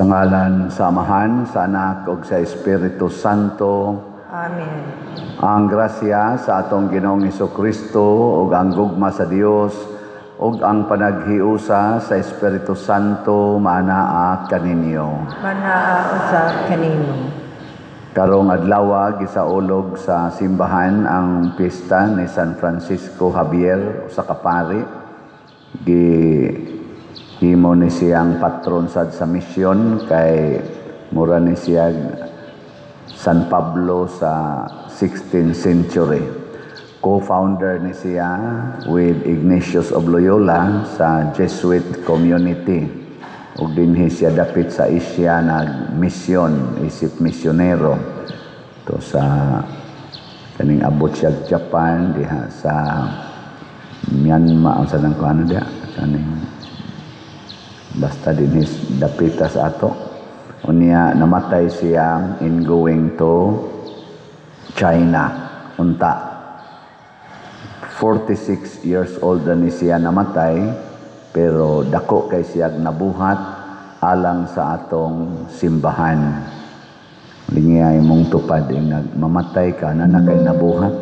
Sa ngalan sa Amahan, sa Anak ug sa Espiritu Santo. Amen. Ang grasya sa atong Ginoong Kristo ug ang gugma sa Dios ug ang panaghiusa sa Espiritu Santo maanaa kaninyo. Manaa usab kanimo. Karong adlaw gisaulog sa simbahan ang pista ni San Francisco Javier, usa ka pari. Gi himo ni siyang patron sad sa misyon kay mura ni siya San Pablo sa 16th century. Co-founder ni siya with Ignatius of Loyola sa Jesuit community. Ug dinhi siya dapit sa Asia nagmisyon isip misyonero. To sa kaning abot siya Japan diha sa Myanmar, unsa nang kuano diha kaning basta dinhi dapita sa ato. Unya namatay siya in going to China. Unta 46 years old na ni siya namatay, pero dako kay siya nabuhat alang sa atong simbahan. Lingiyay mong tupad, mamatay ka na na kay nabuhat.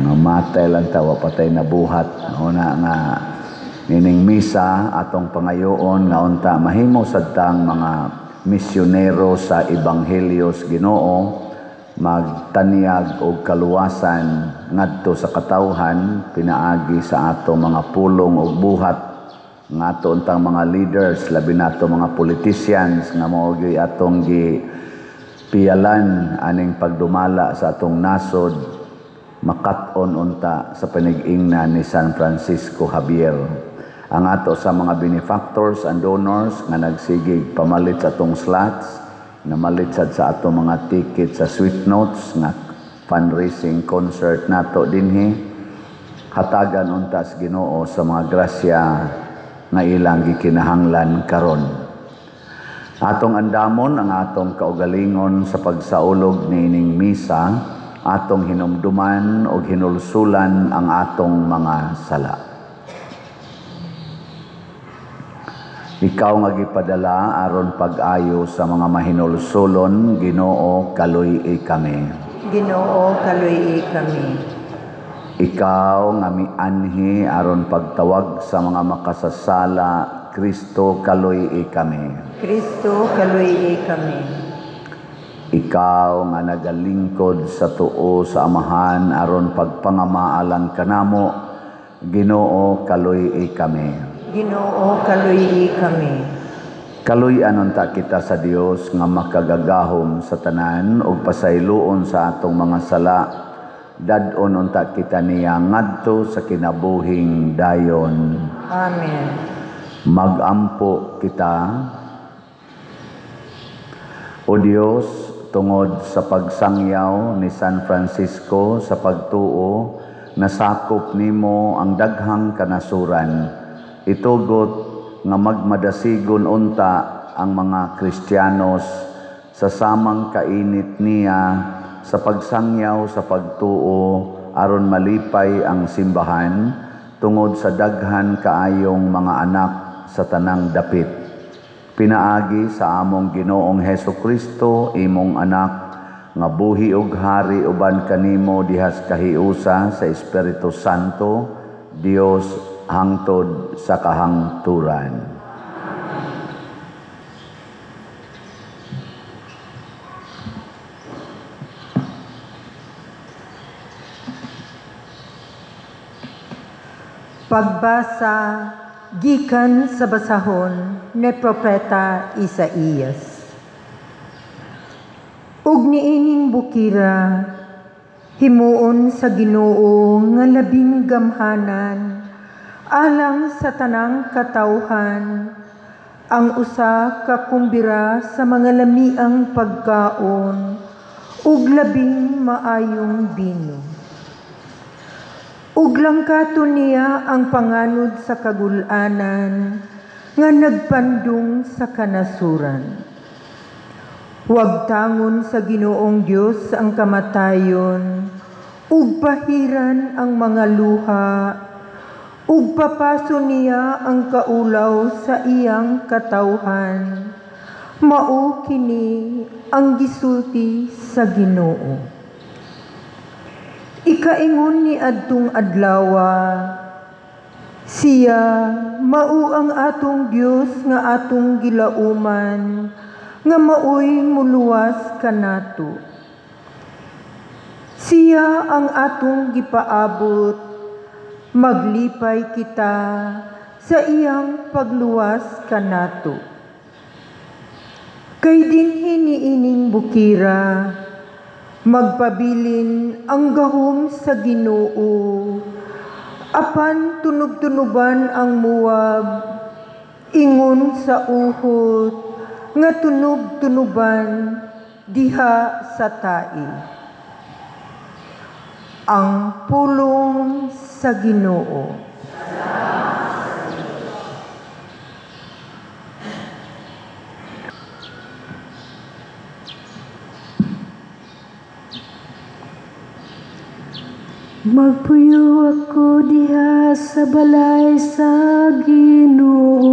Mamatay lang ta, wa patay nabuhat. Una nga nining misa atong pangayoon nga unta mahimo sad tang mga misyonero sa ebanghelyo sa Ginoo, magtanyag og kaluwasan ngadto sa katawhan pinaagi sa ato mga pulong og buhat nga ato untang mga leaders, labi nato mga politicians nga mao gyud atong gipiyalan aning pagdumala sa atong nasod, makat-on unta sa panigingna ni San Francisco Javier. Ang ato sa mga benefactors and donors nga nagsigig pamalit sa atong slots, namalit sad sa ato mga ticket sa Sweet Notes nga fundraising concert nato dinhi, hatagan unta sa Ginoo sa mga grasya nga ilang gikinahanglan karon. Atong andamon ang atong kaugalingon sa pagsaulog niining misa, atong hinumduman og hinulsulan ang atong mga sala. Ikaw nga gipadala aron pag-ayo sa mga mahinulsulon, Ginoo, kaluy-i kami. Ginoo, kaluy-i kami. Ikaw nga mianhi aron pagtawag sa mga makasasala, Kristo, kaluy-i kami. Kristo, kaluy-i kami. Ikaw nga nagalingkod sa tuo sa Amahan aron pagpangamaalang kanamo, Ginoo, kaluy-i kami. Ginoo, kaluy-i kami. Kaluy-an unta kita sa Dios nga makagagahom sa tanan ug pasayloon sa atong mga sala. Dad-on unta kita niya ngadto sa kinabuhing dayon. Amen. Magampo kita. O Dios, tungod sa pagsangyaw ni San Francisco sa pagtuo, nasakop nimo ang daghang kanasuran. Itugot nga magmadasigon unta ang mga Kristiyanos sa samang kainit niya sa pagsangyaw sa pagtuo aron malipay ang simbahan tungod sa daghan kaayong mga anak sa tanang dapit. Pinaagi sa among Ginoong Heso Kristo, imong anak, nga buhi ug hari uban kanimo dihas kahiusa sa Espiritu Santo, Dios hangtod sa kahangturan. Pagbasa gikan sa basahon ni Propeta Isaías. Ug niining bukira himuon sa Ginoo nga labing gamhanan alang sa tanang katawhan ang usa ka kumbira sa mga lamiang pagkaon ug labing maayong bino. Ug langkaton niya ang panganod sa kagul-anan nga nagpandong sa kanasuran. Huwag tangon sa Ginoong Dios ang kamatayon, ug pahiran ang mga luha, Ug papaso niya ang kaulaw sa iyang katawhan. Mao kini ang gisulti sa Ginoo. Ikaingon ni adtong adlawa, siya mao ang atong Dios nga atong gilauman, nga maoy muluwas kanato. Siya ang atong gipaabot, maglipay kita sa iyang pagluwas kanato. Kay dinhi niining bukira, magpabilin ang gahom sa Ginoo, apan tunog-tunuban ang Moab, ingon sa uhot nga tunog-tunuban diha sa tai. Ang pulong sa Ginoo. Magpuyo ako diha sa balay sa Ginoo,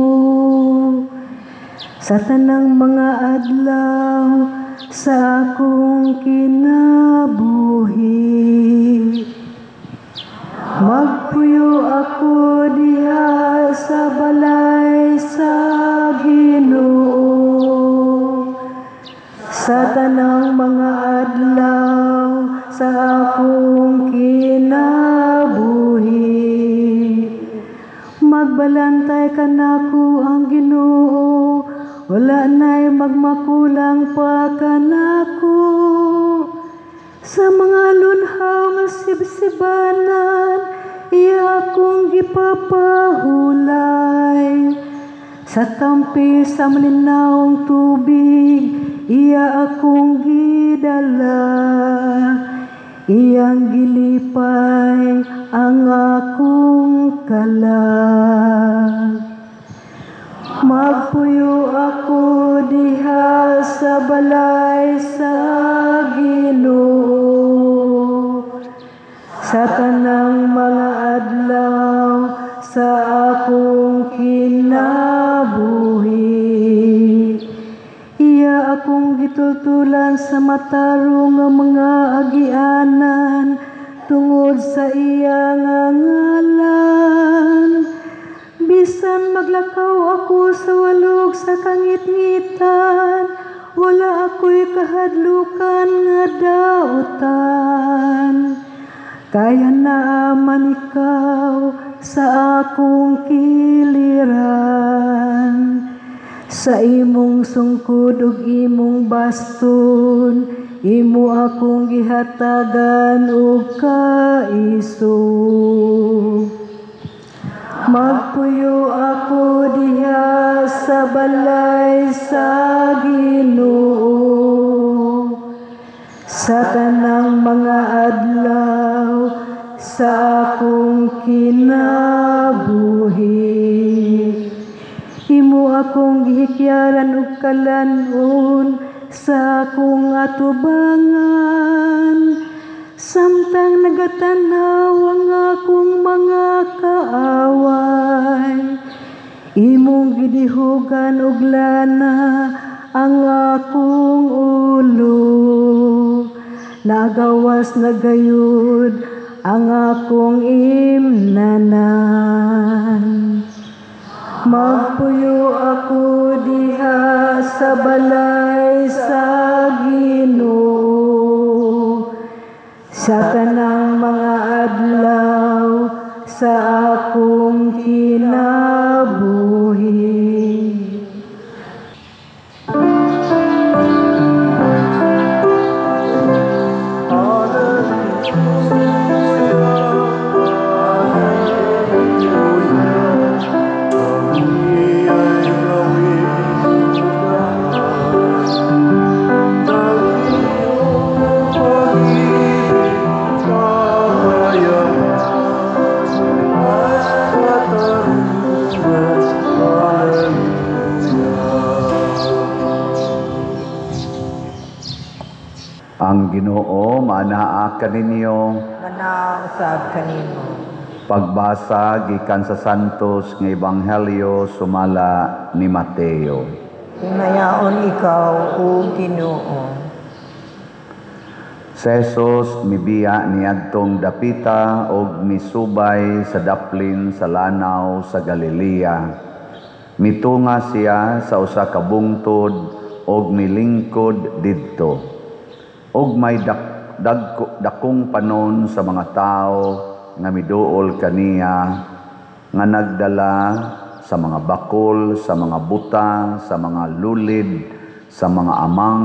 sa tanang mga adlaw sa akong kinabuhi. Magpuyo ako diha sa balay sa Ginoo, sa tanang mga adlaw sa akong kinabuhi. Magbalantay kanako ang Ginoo, wala na'y magmakulang pa kanako. Sa mga lunhaw nga sibsibanan, iya akong gipapahulay. Sa tampi sa malinawong tubig, iya akong gidala. Iyang gilipay ang akong kalag. Magpuyo ako diha sa balay sa Ginoo, sa tanang mga adlaw sa akong kinabuhi. Iya akong gitultulan sa matarong nga mga agianan, tungod sa iya nga ngalan. Bisan maglakaw ako sa walog sa kangitngitan, wala ako'y kahadlukan nga dautan. Kaya naaman ikaw sa akong kiliran. Sa imong sungkod ug imong baston, imo akong gihatagan og kaisog. Magpuyo ako diha sa balay sa Ginoo, sa tanang mga adlaw sa akong kinabuhi. Imo akong gihikyaran og kalan-on sa akong atubangan, samtang nagatanaw ang akong mga kaaway. Imong gidihugan og lana ang akong ulo, nagawas na gayud ang akong imnanan. Magpuyo ako diha sa balay sa Ginoo, sa tanang mga adlaw sa akong kinabuhi. Ang Ginoo manaa kaninyo, Manaa usab kanimo. Pagbasa gikan sa Santos nga Ebanghelyo sumala ni Mateo. Himayaon ikaw, O Ginoo. Si Jesus mibiya niadtong dapita og misubay sa daplin sa lanaw sa Galilea. Mitunga siya sa usa ka bungtod og milingkod didto. Og may dakong panon sa mga tawo nga miduol kaniya, nga nagdala sa mga bakol, sa mga buta, sa mga lulid, sa mga amang,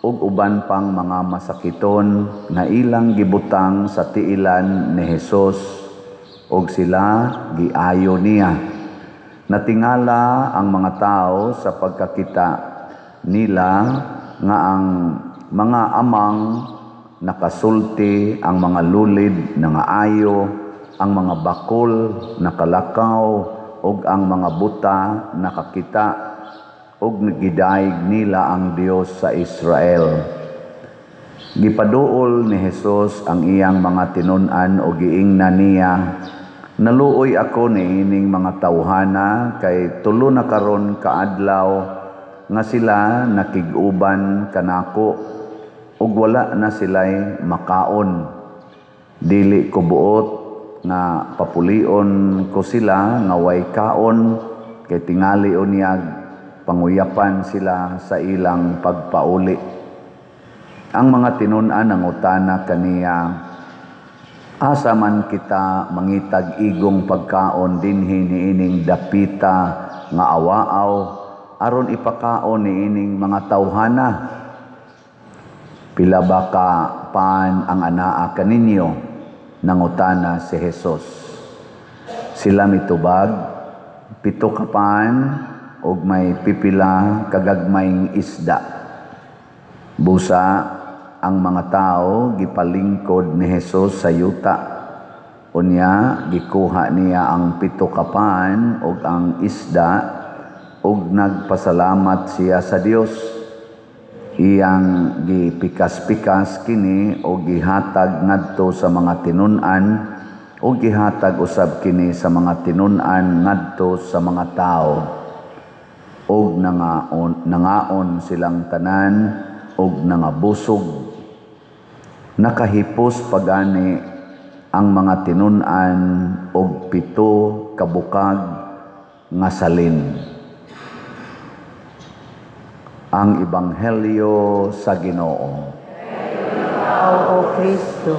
ug uban pang mga masakiton nga ilang gibutang sa tiilan ni Hesus, ug sila giayo niya. Natingala ang mga tao sa pagkakita nila nga ang mga amang nakasulti, ang mga lulid nangaayo, ang mga bakol nakalakaw, ug ang mga buta nakakita, ug gidayeg nila ang Dios sa Israel. Gipaduol ni Hesus ang iyang mga tinun-an ug giingnan niya, "Naluoy ako niining mga tawhana kay tulo na karon kaadlaw nga sila nakig-uban kanako ug wala na sila'y makaon. Dili ko buot nga papulion ko sila nga way kaon, kay tingali unyag panguyapan sila sa ilang pagpauli." Ang mga tinun-an nangutana kaniya, "Asa man kita mangitag igong pagkaon dinhi niining dapita nga awaaw aron ipakaon niining mga tawhana? Pila ba ka pan ang anaa kaninyo?" Nangutana si Jesus. Sila mitubag, 7 ka pan ug may pipila kagagmayng isda. Busa ang mga tao gipalingkod ni Jesus sa yuta. Unya gikuha niya ang 7 ka pan ug ang isda ug nagpasalamat siya sa Dios. Iyang gipikas-pikas kini o gihatag ngadto sa mga tinun-an, o gihatag usab kini sa mga tinun-an ngadto sa mga tao. Og nangaon silang tanan og nangabusog. Nakahipos pagani ang mga tinun-an og 7 ka bukag nga salin. Ang Ebanghelyo sa Ginoo. Ikaw, O Kristo.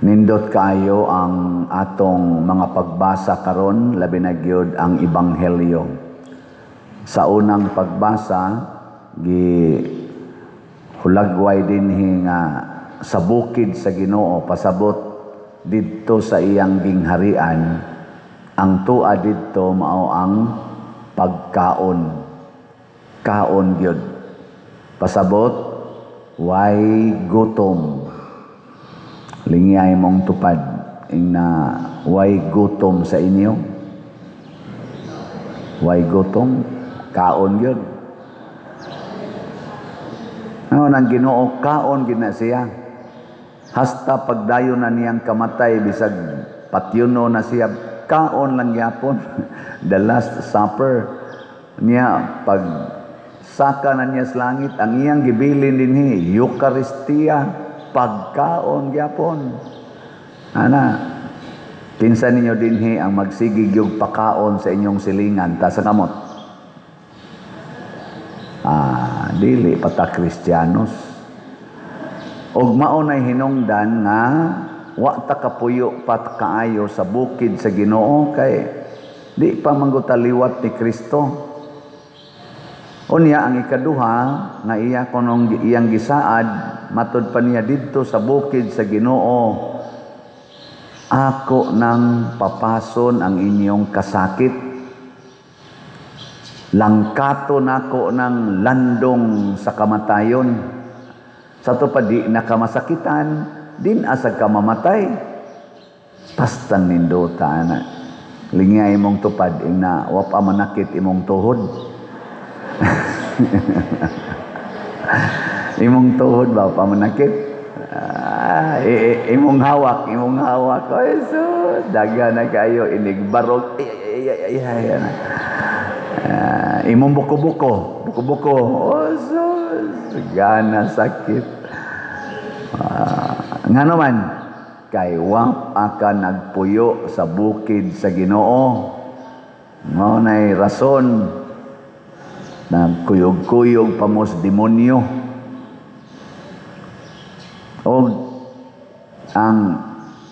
Nindot kaayo ang atong mga pagbasa karon, labi na gyud ang Ebanghelyo. Sa unang pagbasa, gi hulagway dinhi nga sa bukid sa Ginoo, pasabot didto sa iyang gingharian. Ang tua didto mao ang pagkaon. Kaon gyud. Pasabot, way gutom. Lingyay mong tupad ing na way gutom sa inyo. Way gutom, kaon gyud. Ano ang Ginoo, kaon gyud na siya. Hasta pagdayon na niyang kamatay, bisag patyuno na siya, kaon lang gyapon. The Last Supper niya, pag saka na niya sa langit, ang iyang gibilin dinhi, Eucharistia, pagkaon gyapon. Ana, kinsa ninyo dinhi ang magsigig yung pakaon sa inyong silingan, ta sa kamot? Dili pata Kristiyanos. Og mao nay hinungdan nga wa ta kapuyo pat kaayo sa bukid sa Ginoo kay di pa mangguta liwat ni Kristo. Unya ang ikaduha nga iya kunong iyang gisaad matud pa niya didto sa bukid sa Ginoo, ako nang papason ang inyong kasakit, langkato nako ng landong sa kamatayon. Sa to pa di nakamasakitan, din asag ka mamatay. Pastang nindota ana. Lingay imong tupad ing na wa pa manakit imong tuhod. Imong tuhod ba pamanakit? Imong hawak, imong hawak. Ay, so, daga na kayo, inigbarog. Ay, ay, ay, ay, ay, ay. Imong buko-buko, buko-buko. Oh, sus, gana sakit. Nga naman, kay wa ka nagpuyo sa bukid sa Ginoo. Mao nay rason nagkuyog-kuyog pa mo sa demonyo. Og ang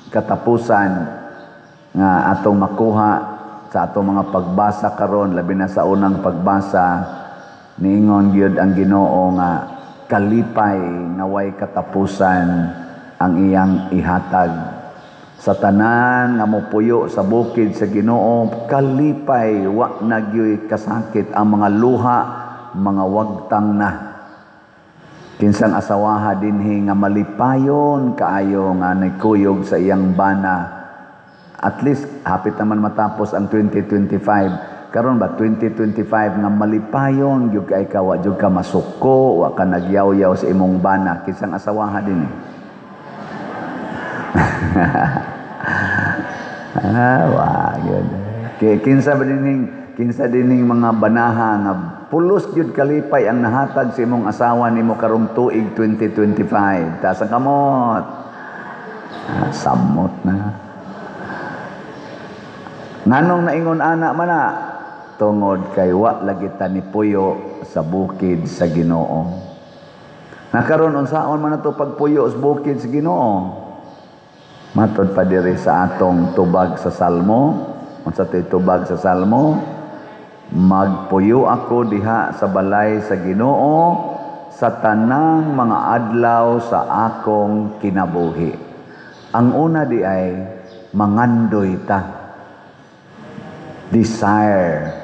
katapusan nga atong makuha sa atong mga pagbasa karon, labi na sa unang pagbasa, niingon gyud ang Ginoo nga kalipay nga way katapusan ang iyang ihatag sa tanan nga mopuyo sa bukid sa Ginoo. Kalipay, wa na gyuy kasakit ang mga luha, mga wagtang na. Kinsang asawaha dinhi nga malipayon kaayo nga nagkuyog sa iyang bana? At least hapit naman matapos ang 2025. Karon ba 2025 nga malipayon gyud kay ka, wa gyud ka masuko, wa ka nagyaw-yaw sa imong bana? Kinsang asawaha dinhi? Wa gyud. Kinsa ba dinhing, kinsa dinhing mga banaha nga pulos gyud kalipay ang nahatag sa imong asawa nimo karong tuig 2025? Taas ang kamot. Samot na. Nganong naingon ana man na? Tungod kay wa lagi ta ni puyo sa bukid sa Ginoo. Nakaron unsaon man nato pagpuyo sa bukid sa Ginoo? Matod pa diri sa atong tubag sa Salmo. Unsa to'y tubag sa Salmo? Magpuyo ako diha sa balay sa Ginoo sa tanang mga adlaw sa akong kinabuhi. Ang una di ay mangandoy ta. Desire.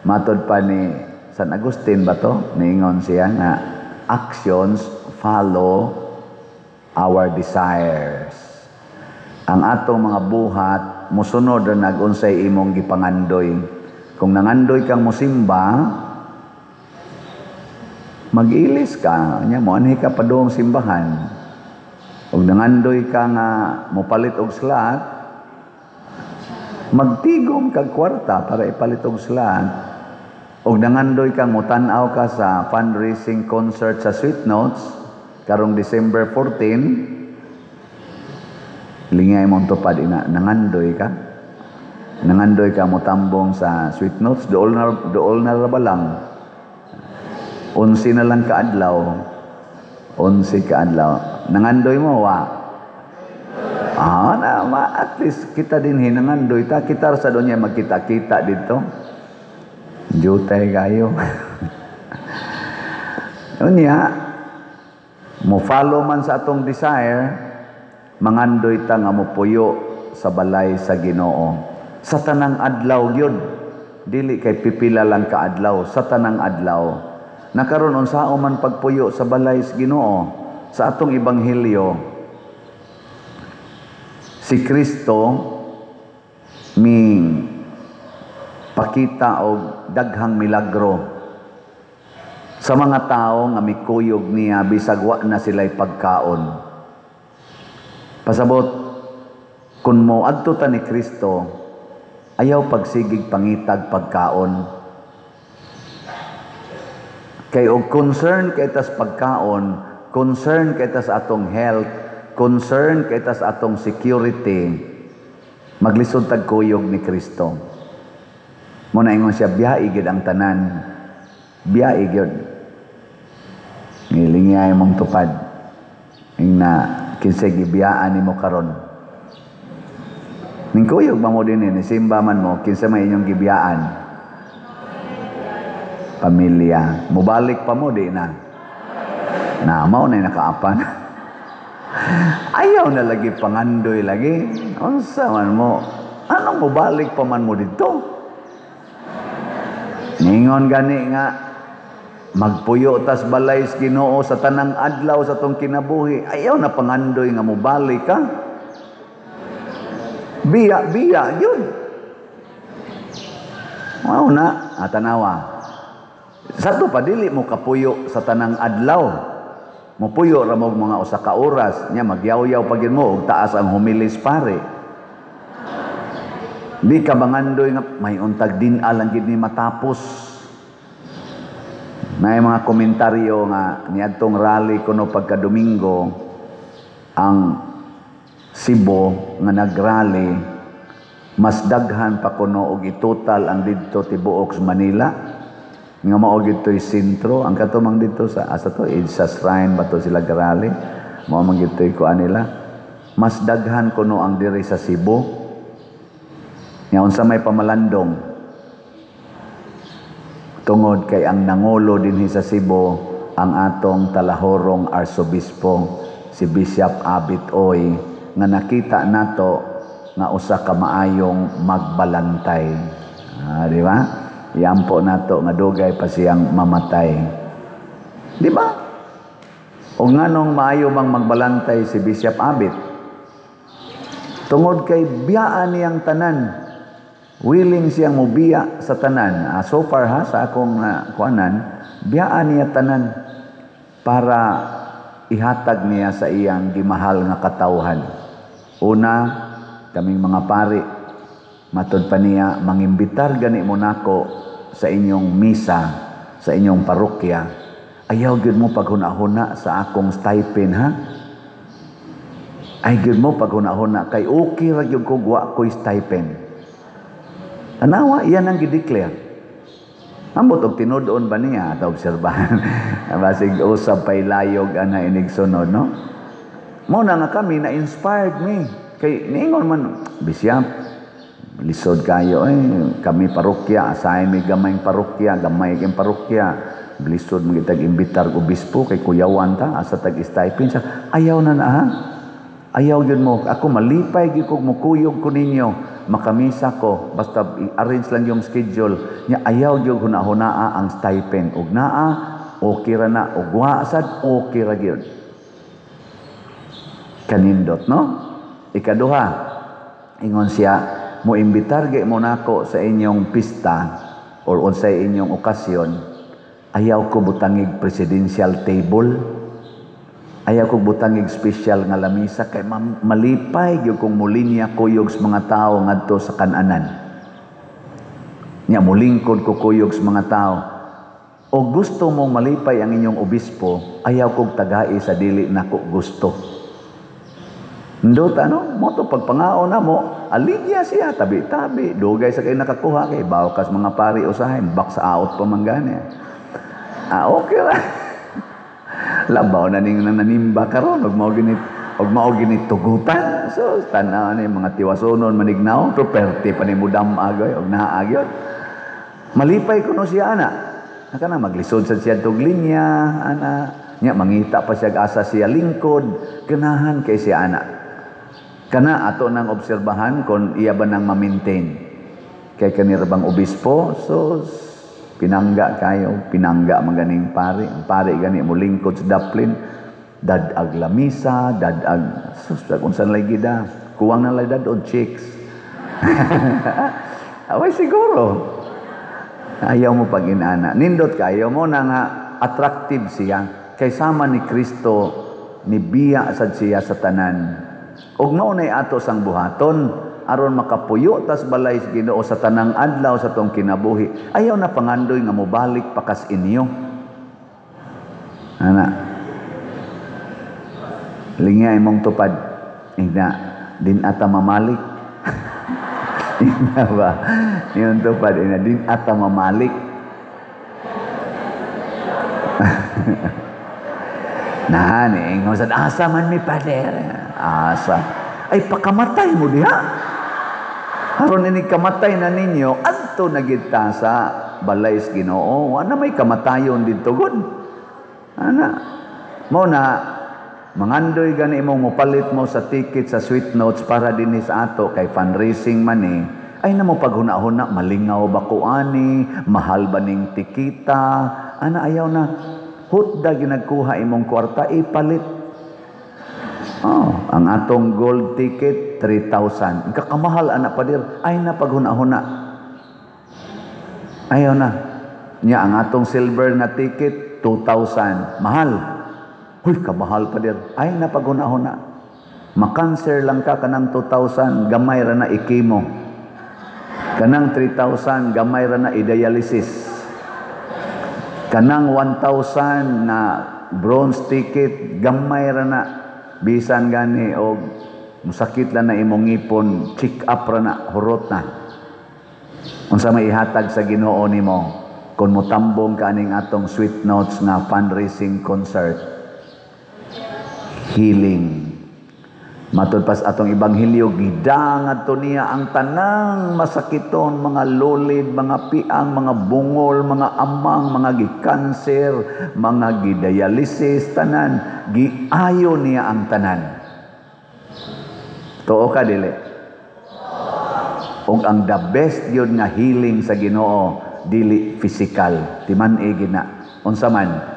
Matod pa ni San Agustin ba to? Niingon siya nga actions follow our desires. Ang atong mga buhat musunod ra nag unsay imong gipangandoy. Kung nangandoy kang musimba, mag-ilis ka, nya moanhi ka padung simbahan. Ug nangandoy ka nga mopalit og slot, magtigom kag kwarta para ipalit og slot. Ug nangandoy kang motan-aw ka sa fundraising concert sa Sweet Notes karong December 14, lingay mong tupad ina, nangandoy ka. Nangandoy ka motambong sa Sweet Notes, dool na ra ba lang? 11 na lang kaadlaw. 11 kaadlaw. Nangandoy mo, wa? Na, ma, at least kita din hinangandoy ta. Kita sa doon niya magkita-kita dito. Jutay kayo. Unya, mo follow man sa atong desire, mangandoy ta nga mopuyo sa balay sa Ginoo. Sa tanang adlaw gyud, dili kay pipila lang kaadlaw, sa tanang adlaw. Nakaron unsao man pagpuyo sa balay sa Ginoo? Sa atong ebanghelyo, si Kristo mi pakita og daghang milagro sa mga tao nga mikuyog niya bisag wa na sila'y pagkaon. Pasabot, kung mo adto ta ni Kristo, ayaw pagsigig pangitag pagkaon. Kay og concern kay tas pagkaon, concern kay tas atong health, concern kay tas atong security, maglisod tag kuyog ni Kristo. Mo na ingon siya, biyae gyud ang tanan. Biyae gyud. Ngilingay mong tupad. Ingna kinsay gibiyaan nimo karon. Ning kuyog ba mo din ni simba man mo, kinsa may inyong gibiyaan? Pamilya. Mubalik pa mo di na. Na mao na nakaapan. Ayaw na lagi pangandoy lagi. Unsa man mo? Anong mubalik pa man mo didto? Ningon gani nga magpuyo tas balay sa Ginoo sa tanang adlaw sa tong kinabuhi. Ayaw na pangandoy nga mubalik ka. Biya, biya yun. Mao na, tanawa. Sa to pa dili mo kapuyo sa tanang adlaw. Mupuyo ra mo mga 1 ka oras nya, magyawyaw pa gyud mo og taas ang humilis pare. Di ka mangandoy nga may untag din lang gid ni matapos. May mga komentaryo nga niadtong rally kuno pagka Domingo ang Cebu nga nagrally, mas daghan pa kuno og itotal ang didto tibuok sa Manila nga mao gito'y sentro. Ang kato mang didto sa asa to, EDSA Shrine ba to sila garally, mao man gito'y kuan nila, mas daghan kuno ang diri sa Cebu. Nya unsa may pamalandong? Tungod kay ang nangulo dinhi sa Cebu ang atong talahorong arsobispo, si Bishop Abit Oy, nga nakita nato nga usa ka maayong magbalantay. Ah, di ba? Iampo nato nga dugay pa siyang mamatay. Di ba? O nganong maayo mang magbalantay si Bishop Abit? Tungod kay biyaan niyang tanan. Willing siyang mubiya sa tanan. Ah, so far ha, sa akong kuanan, biyaan niya tanan para ihatag niya sa iyang gimahal nga katawhan. Una, kaming mga pari, matod pa niya, "Mangimbitar gani mo nako sa inyong misa, sa inyong parokya. Ayaw gyud mo paghuna-huna sa akong stipend ha. Ay gyud mo paghuna-huna kay okay ra gyud ko wa ko'y stipend." Tanawa, iyan ang gideclare. Ambot og tinud-on ba niya at obserbahan. Basig usab pay layog ana inig sunod, no? Mo na nga kami na inspired me. Kay niingon man, "Bishop, lisod kayo eh. Kami parokya, asahin mi gamayng parokya, gamay kay parokya. Lisod mo kitag imbitar obispo kay kuyawan ta, asa tag stipend sa ayaw na na ha. Ayaw yun mo. Ako malipay gyud kog mukuyog ko ninyo. Makamisa ko basta i-arrange lang yung schedule nya. Ayaw gyud huna-hunaa ang stipend. Ug naa, okay ra na. Ug wa sad, okay ra gyud." Kanindot, no? Ikaduha, ingon siya, "Mo imbitar gyud mo nako sa inyong pista or unsay inyong okasyon, ayaw ko butangig presidential table. Ayaw ko butangig special nga lamisa kay malipay gyud kung mulinya kuyog sa mga tao ngadto sa kananan. Nya mulingkod ko kuyog sa mga tao. O gusto mong malipay ang inyong obispo, ayaw kog tagai sa dili nako gusto." Ndot ano, mo to pagpangaon na mo, aligya siya, tabi-tabi, dugay sa kay nakakuha kay baw kas mga pari usahay, box out pa man gani. Ah, okay ra. Labaw na ning nanimba karon og mao gini tugutan. So tan-aw ni mga tiwasonon manignaw, pero perte pa ni mudam agoy og naa gyud. Malipay kuno siya ana. Naka na maglisod sa siya tog linya ana. Nya mangita pa siya asa siya lingkod, ganahan kay siya ana. Kana ato nang obserbahan kon iya ba nang ma-maintain. Kay kanira bang obispo, so pinangga kayo, pinangga man ganing pare. Ang pare gani mo lingkod sa daplin, dad-ag lamisa, dad-ag sus kung saan lay gida. Kuwang na lay dad-on chicks. Away siguro. Ayaw mo pag inana. Nindot kayo mo na nga attractive siya. Kay sama ni Kristo, ni biya sad siya sa tanan. Ug mao nay ato sang buhaton aron makapuyo tas balay sa Ginoo sa tanang adlaw sa tong kinabuhi. Ayaw na pangandoy nga mobalik pa kas inyo. Ana. Lingya imong tupad. Ina, din ata mamalik. Ina ba? Yung tupad, ina, din ata mamalik. Nah, ni sa asa man mi, pader. Asa. Ay pakamatay mo diha. Aron ini kamatay na ninyo, adto na gid ta sa balay sa Ginoo. Wa na may kamatayon didto gud. Ana. Mo na mangandoy gani mo mopalit mo sa ticket sa Sweet Notes para dinhi sa ato kay fundraising man eh. Ay na mo paghuna-huna, malingaw ba ko ani, mahal ba ning tikita? Ana, ayaw na. Hutda ginagkuha imong kwarta ipalit. Oh, ang atong gold ticket 3,000. Kakamahal ana, pader. Ay na paghuna-huna. Ayaw na. Nya ang atong silver na ticket 2,000. Mahal. Huy, kamahal pa dir. Ay, napaghuna-huna. Makanser lang ka, kanang 2,000, gamay ra na i-chemo. Kanang 3,000, gamay ra na i-dialysis. Kanang 1,000 na bronze ticket, gamay ra na. Bisan gani og musakit lang na imong ngipon, check up ra na, hurot na. Unsa may ihatag sa Ginoo nimo kung motambong ka aning atong Sweet Notes nga fundraising concert? Healing. Matud pas atong ebanghelyo, gidala ngadto niya ang tanang masakiton, mga lulid, mga piang, mga bungol, mga amang, mga gikanser, mga gidialysis, tanan, giayo niya ang tanan. Tuo ka, dili? Ug ang the best yun nga healing sa Ginoo, dili physical, timan-i gina. Unsa man?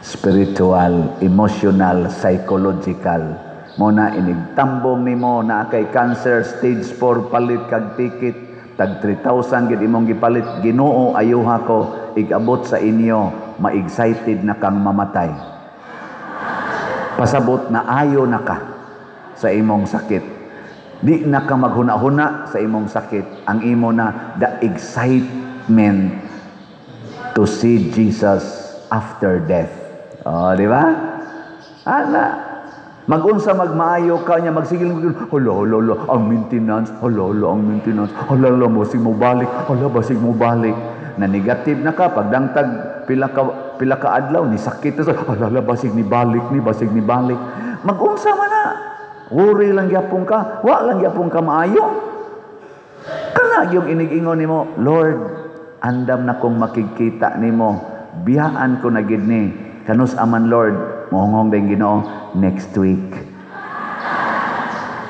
Spiritual, emotional, psychological. Mo na inigtambong nimo na kay cancer stage 4, palit kag ticket tag 3,000 gid imong gipalit, "Ginoo, ayuha ko." Igabot sa inyo, ma-excited na kang mamatay. Pasabot na ayo na ka sa imong sakit. Di na ka maghuna-huna sa imong sakit. Ang imo na the excitement to see Jesus after death. Oh, di ba? Ana, magunsa magmaayo ka niya, magsigil, "Hala, hala, hala, ang maintenance, hala, hala, ang maintenance, hala, hala, basig mo balik, hala, basig mo balik." Na negative na ka, pagdangtag pila ka adlaw, ni sakit na, "Hala, hala, basig ni balik ni, basig ni balik." Magunsa man na. Worry lang gyapon ka, wa lang gyapon ka maayo. Kana yung inig-ingon nimo, "Lord, andam na kong makikita nimo, biyaan ko na gid ni. Kanus aman, Lord?" Mohonghong din Ginoo, "Next week."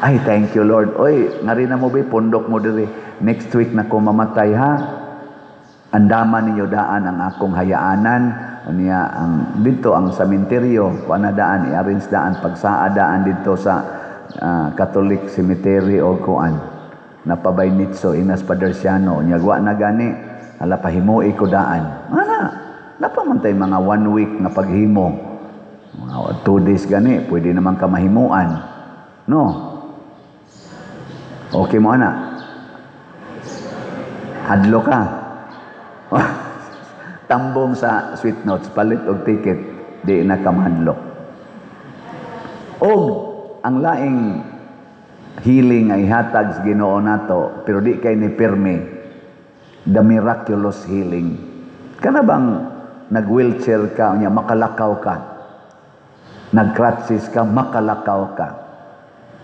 "Ay, thank you, Lord. Oy, ngari na mo be, pundok mo diri. Next week na ko mamatay, ha. Andaman ninyo daan ang akong hayaanan." Unya ang dito ang sementeryo, kuan na daan, i-arrange daan pagsaa daan dito sa Catholic Cemetery o kuan. Napabay nitso inas Padersiano. Unya wa na gani, ala, pahimoi ko daan. Ana, napamantay mga one week nga paghimo. Mga 2 days gani, pwede naman ka mahimuan. No? Okay mo ana? Hadlo ka. Tambong sa Sweet Notes, palit og ticket, di na ka mahadlok. Og ang laing healing ay hatag sa Ginoo nato, pero di kay ni pirmi, the miraculous healing. Kana bang nag-wheelchair ka, unya makalakaw ka. Nag-crutches ka, makalakaw ka.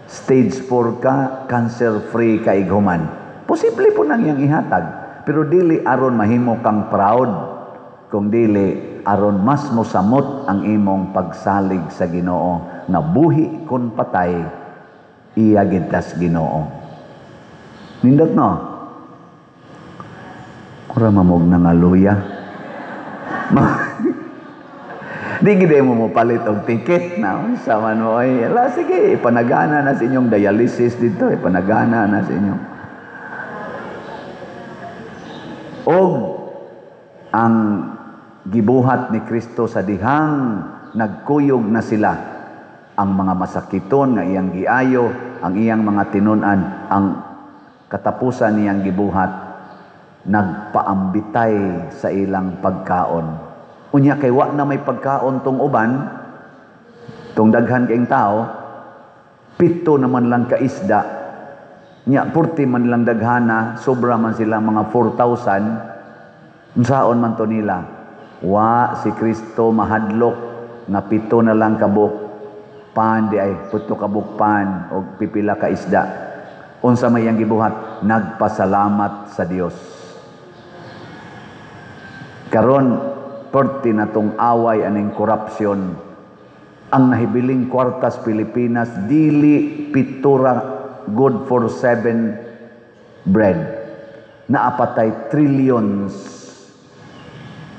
Stage 4 ka, cancer free ka ighuman. Posible po nang iyang ihatag. Pero dili aron mahimo kang proud, kung dili aron mas mosamot ang imong pagsalig sa Ginoo nga buhi kon patay, iya gid tas Ginoo. Nindot, no? Ura mamog na nga luya. Di gid mo mo palit og ticket na unsa man mo ay, ala, sige, ipanagana na sa inyong dialysis dito, ipanagana na sa inyong. Og ang gibuhat ni Kristo sa dihang nagkuyog na sila, ang mga masakiton nga iyang giayo, ang iyang mga tinun-an, ang katapusan niyang gibuhat, nagpaambitay sa ilang pagkaon. Unya kay wa na may pagkaon tong uban, tong daghan kaing tao, pito naman lang ka isda. Nya purti man lang daghana, sobra man sila mga 4,000. Unsaon man to nila? Wa si Kristo mahadlok nga pito na lang kabuk pan di ay pito kabuk pan og pipila ka isda. Unsa may iyang gibuhat? Nagpasalamat sa Dios. Karon perti na tong away aning korupsyon. Ang nahibiling kwartas Pilipinas dili pitura good for seven bread. Naapatay trillions,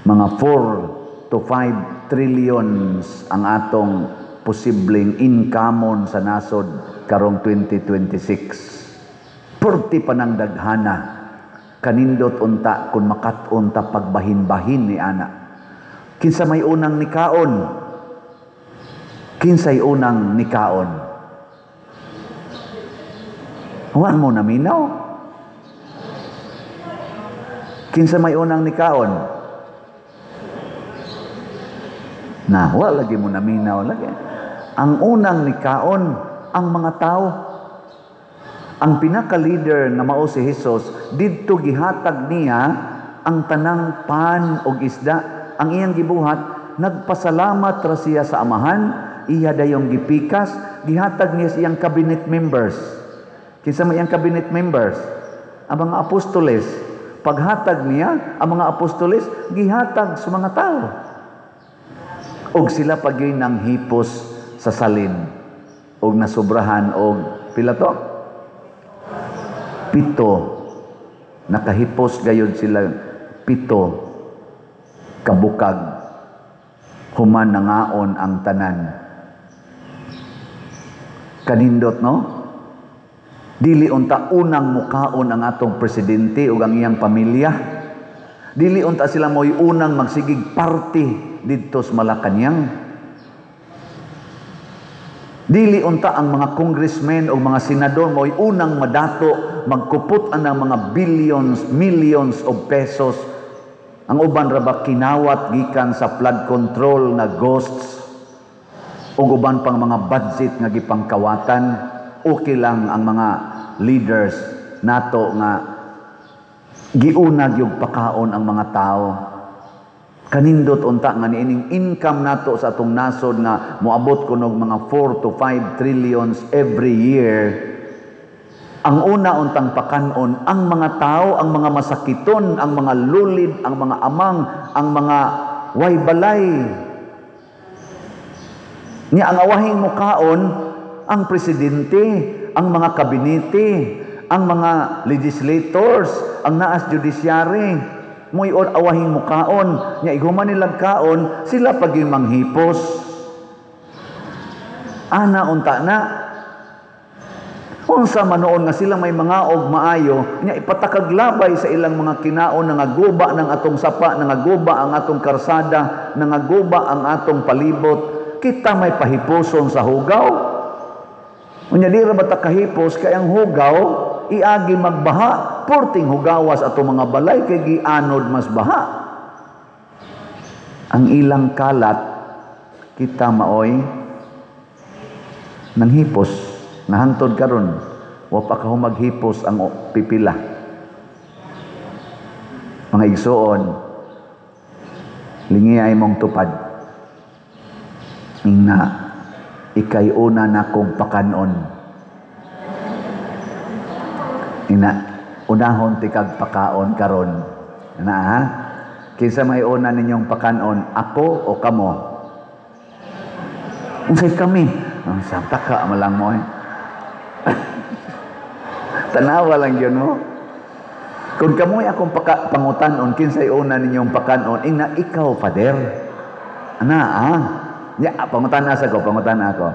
mga 4 to 5 trillions ang atong posibleng income sa nasod karong 2026. Perti pa ng daghana. Kanindot unta kung makat-on ta pagbahin-bahin ni ana. Kinsa may unang nikaon? Kinsay unang nikaon? Wa mo naminaw. Kinsa may unang nikaon? Na, wa lagi mo naminaw lagi. Ang unang nikaon ang mga tao. Ang pinaka-leader nga mao si Hesus, didto gihatag niya ang tanang pan og isda. Ang iyang gibuhat, nagpasalamat ra siya sa Amahan, iya dayong gipikas, gihatag niya sa iyang cabinet members. Kinsa may iyang cabinet members? Ang mga apostoles. Paghatag niya, ang mga apostoles gihatag sa mga tao. Og sila pagyoy nang hipos sa salin og nasubrahan og pila to? 7. Nakahipos gayud sila 7 kabukag. Human nangaon ang tanan. Kanindot, no? Dili unta unang mukaon ang atong presidente ug ang iyang pamilya. Dili unta sila mo'y unang magsigig party didto sa Malacañang. Dili unta ang mga congressmen o mga senador mo'y unang madato magkupot ang mga billions, millions of pesos. Ang uban ra ba kinawat gikan sa flood control nga ghosts ug uban pang mga budget nga gipangkawatan. Okay lang ang mga leaders nato nga giuna gyud pakaon ang mga tao. Kanindot unta nga niining income nato sa atong nasod nga moabot kunog mga 4 to 5 trillions every year. Ang una untang pakanon ang mga tao, ang mga masakiton, ang mga lulid, ang mga amang, ang mga waybalay. Nya ang awahing mukaon ang presidente, ang mga kabinete, ang mga legislators, ang naas judiciary. Mo'y awahing mukaon, nya ighuman nilang kaon, sila pag yung manghipos. Ana unta na. Unsa man noon nga sila may mga og maayo, nya ipatakaglabay sa ilang mga kinaon, nangaguba ng atong sapa, nangaguba ang atong karsada, nangaguba ang atong palibot. Kita may pahiposon sa hugaw. Unya di ra ba ta kahipos kay ang hugaw iagi magbaha, porting hugawas atong mga balay kay gianod mas baha. Ang ilang kalat kita maoy nanghipos, nahangtod karon wa pa ka maghipos ang pipila. Mga igsuon, lingi ay mong tupad. Ingna ikay una nakong pakanon. Ina, unahon tikag pakaon karon. Na ha? Kinsa may una ninyong pakanon, ako o kamo? Unsay kami? Ang santa ka malang mo eh. Tanawa lang yun mo. Kung kamoy akong pangutanon, kinsay una ninyong pakanon, ina ikaw, Father. Ana ha? Ya, pangutan asa ko, pangutan ako.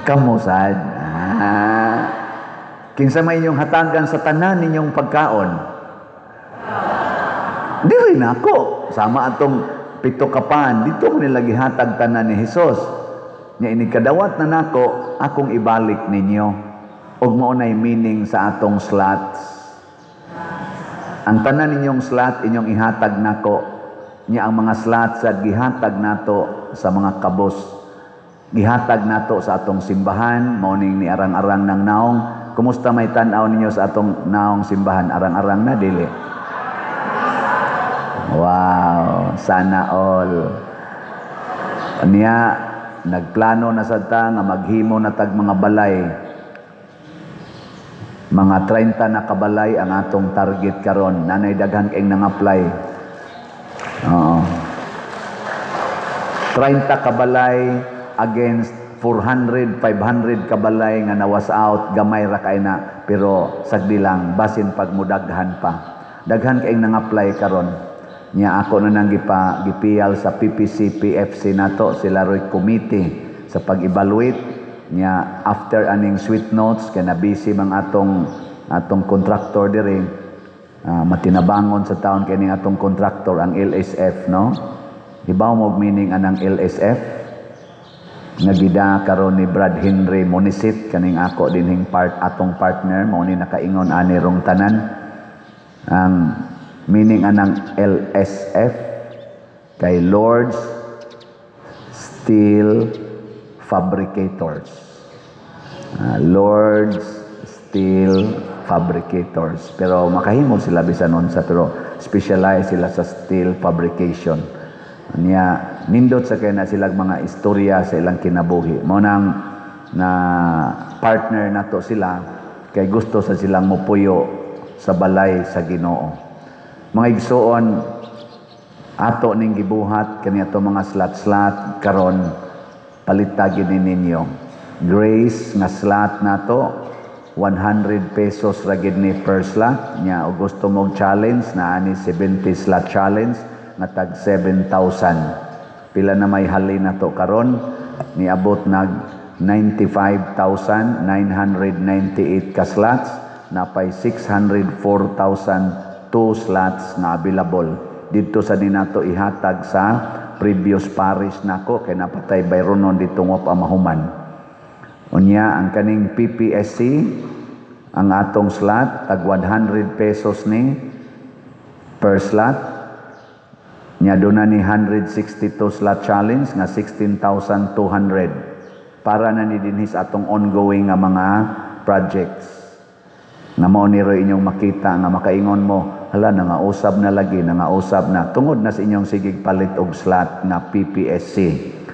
Kamo sad. Ah. Kinsa may inyong hatagan sa tanan ninyong pagkaon? Dili na ako. Sama atong 7 kapan, dito ko nila gihatag tanan ni Hesus. Nya ini kadawat na nako, akong ibalik ninyo. Ug mao nay meaning sa atong slots. Ang tanan ninyong slot inyong ihatag nako. Nya ang mga slots at gihatag nato sa mga kabos. Gihatag nato sa atong simbahan, mao ning ni arang-arang ng naong. Kumusta may tan-aw ninyo sa atong naong simbahan? Arang-arang na dili. Wow, sana all. Niya nagplano na sad ta nga maghimo na tag mga balay. Mga 30 na kabalay ang atong target karon. Nanay daghan kay nang-apply. Oo. 30 kabalay against 400, 500 kabalay nga nawas out, gamay ra kay na, pero sagdi lang basin pag mudaghan pa. Daghan kay nang-apply karon. Nya ako na nang gipiyal sa PPC PFC nato sila roy committee sa pag-evaluate. Nya after aning sweet notes kay na busy mang atong contractor diri. Matinabangon sa taon kini atong contractor, ang LSF, no? Hibaw mo meaning anang LSF nga gida karon ni Brad Henry Monisit, kaning ako dinhing part atong partner, mao ni nakaingon ani rong tanan. Ang meaning anang LSF kay Lord's Steel Fabricators. Lord's Steel Fabricators. Pero makahimo sila bisan unsa, pero specialize sila sa steel fabrication. Niya nindot sa kay na sila mga istorya sa ilang kinabuhi. Mao nang na partner nato sila kay gusto sa silang mopuyo sa balay sa Ginoo. Mga igsuon, ato ning gibuhat kani ato mga slot-slot karon, palita gyud ni ninyo. Grace nga slot nato, 100 pesos ra gid ni per slot. Nya og gusto mong challenge na ani 70 slot challenge nga tag 7,000. Pila na may halin nato karon? Niabot nag 95,998 ka slots, napay 604,002 slots na available. Didto sa ni nato ihatag sa previous parish nako kay napatay bayronon dito nga pa mahuman. Unya ang kaning PPSC, ang atong slot tag 100 pesos ni per slot. Nya doon na ni 162 slot challenge nga 16,200 para na ni dinhi sa atong ongoing nga mga projects. Nga mao ni ro inyong makita nga makaingon mo, hala, nangausab na lagi, nangausab na tungod na sa inyong sigig palit og slot nga PPSC.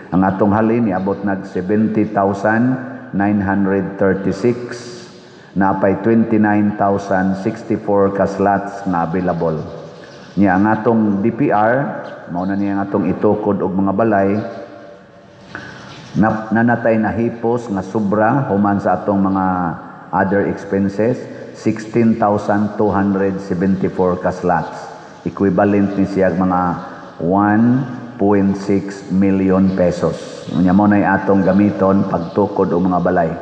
Ang atong halin niabot nag 70,936, napay 29,064 ka slots na available. Nya ang atong DPR, mao na niya ang atong itukod og mga balay, na, nanatay na hipos nga sobra human sa atong mga other expenses, 16,274 ka slots. Equivalent ni siya mga 1.6 million pesos. Unya mo na atong gamiton pagtukod og mga balay.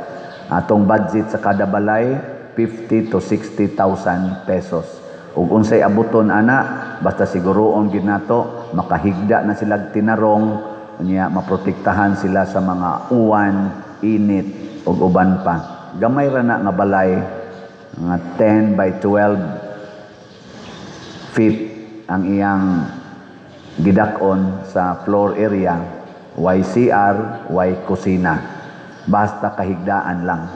Atong budget sa kada balay 50 to 60,000 pesos. Ug unsay abuton ana, basta siguroon gid nato makahigda na sila tinarong, unya maprotektahan sila sa mga uwan, init ug uban pa. Gamay ra na nga balay, nga 10 by 12 feet ang iyang gidak-on sa floor area, YCR, Y kusina. Basta kahigdaan lang.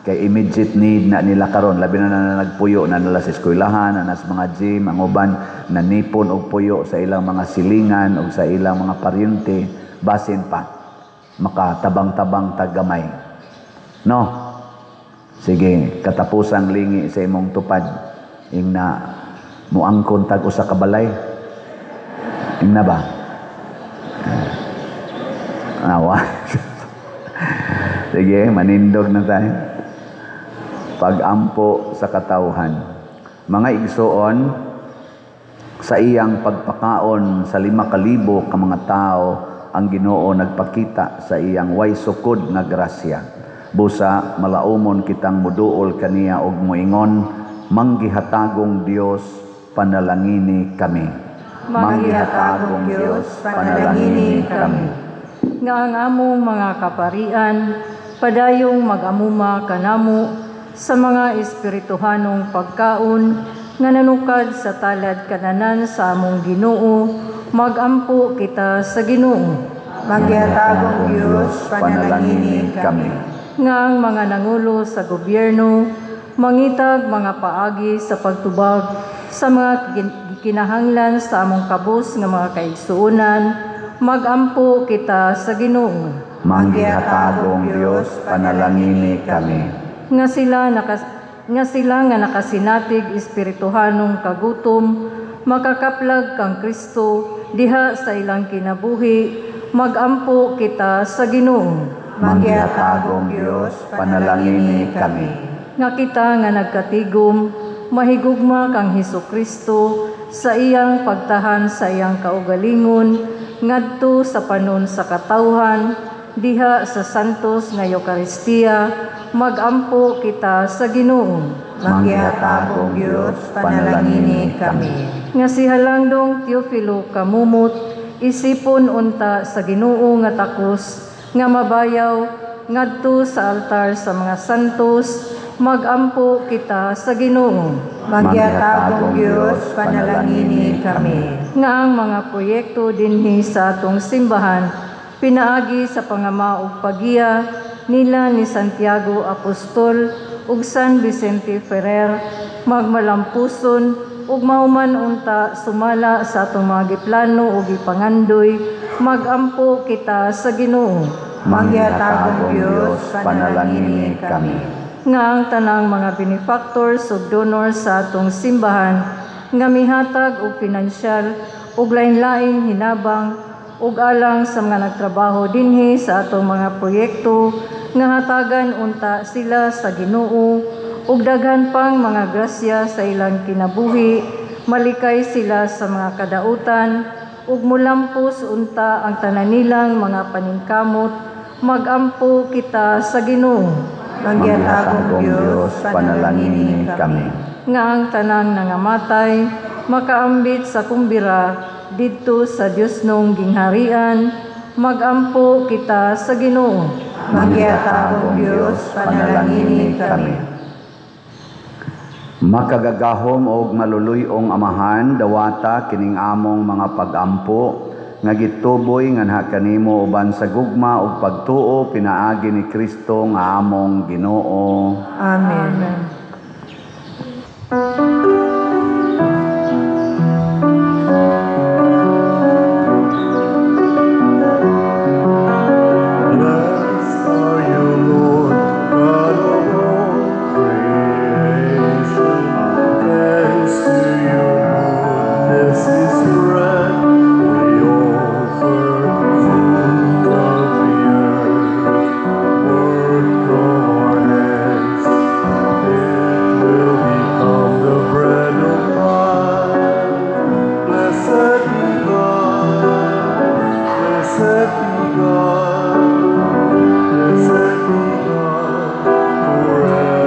Kay immediate need na nila karon, labi na na nagpuyo na nila sa eskwelahan, na sa mga gym, ang uban nanipon og puyo sa ilang mga silingan o sa ilang mga paryente, basin pa makatabang-tabang taggamay. No? Sige, katapusang lingi sa imong tupad, ingna muangkon tag usa ka balay. Ingna ba? Awa. Sige, manindog na tayo. Pag-ampo sa katawhan. Mga igsoon, sa iyang pagpakaon sa 5,000 ka mga tao, ang Ginoo nagpakita sa iyang way sukod nga grasya. Busa malaumon kitang muduol kaniya og moingon, "Manggihatagong Dios, panalangini kami. Manggihatagong Dios, panalangini kami." Nga ang among mga kaparian padayong mag-amuma kanamo sa mga espirituhanong pagkaon nga nanukad sa talad kananan sa among Ginoo, magampo kita sa Ginoo. Manggihatagong Dios, panalangini kami. Nga ang mga nangulo sa gobyerno mangitag mga paagi sa pagtubag sa mga kinahanglan sa among kabus nga mga kaigsuonan, magampo kita sa Ginoo. Manggihatagong Dios, panalangini kami. Nga sila nga nakasinatig espirituhanong kagutom makakaplag kang Kristo diha sa ilang kinabuhi, magampo kita sa Ginoo. Manggihatagong Dios, panalangini kami. Nga kita nga nagkatigom mahigugma kang Hesus Kristo sa iyang pagtahan sa iyang kaugalingon ngadto sa panon sa katawhan diha sa Santos nga Eukaristiya, magampo kita sa Ginoo. Manggihatagong Dios, panalangini kami. Nga si Halangdong Teofilo kamumot, isipon unta sa Ginoo nga takos, nga mabayaw, ngadto sa altar sa mga santos, magampo kita sa Ginoo. Manggihatagong Dios, panalangini kami. Nga ang mga proyekto dinhi sa atong simbahan, pinaagi sa pangama ug pagiya nila ni Santiago Apostol ug San Vicente Ferrer, magmalampuson ug mahuman unta sumala sa atong mga giplano ug gipangandoy, magampo kita sa Ginoo. Manggihatagong Dios, panalangini kami. Nga ang tanang mga benefactors ug donors sa atong simbahan nga mihatag og pinansyal ug lain-laing hinabang ug alang sa mga nagtrabaho dinhi sa atong mga proyekto, nga hatagan unta sila sa Ginoo ug daghan pang mga grasya sa ilang kinabuhi, malikay sila sa mga kadautan ug mulampos unta ang tanan nilang mga paningkamot, magampo kita sa Ginoo. Manggihatagong Dios, panalangini kami. Nga ang tanang nangamatay makaambit sa kumbira didto sa Dios nong gingharian, magampo kita sa Ginoo. Manggihatagong Dios, panalangini kami. Makagagahom og maluluy-ong Amahan, dawata kining among mga pagampo nga gituboy nganha kanimo uban sa gugma ug pagtuo pinaagi ni Kristo nga among Ginoo. Amen. Amen. Blessed are you, Lord, God of all creation. Thanks to your goodness is bread we offer, fruit of the earth, work of our hands. It will become the bread of life. Blessed be God, blessed be God, blessed be God, forever.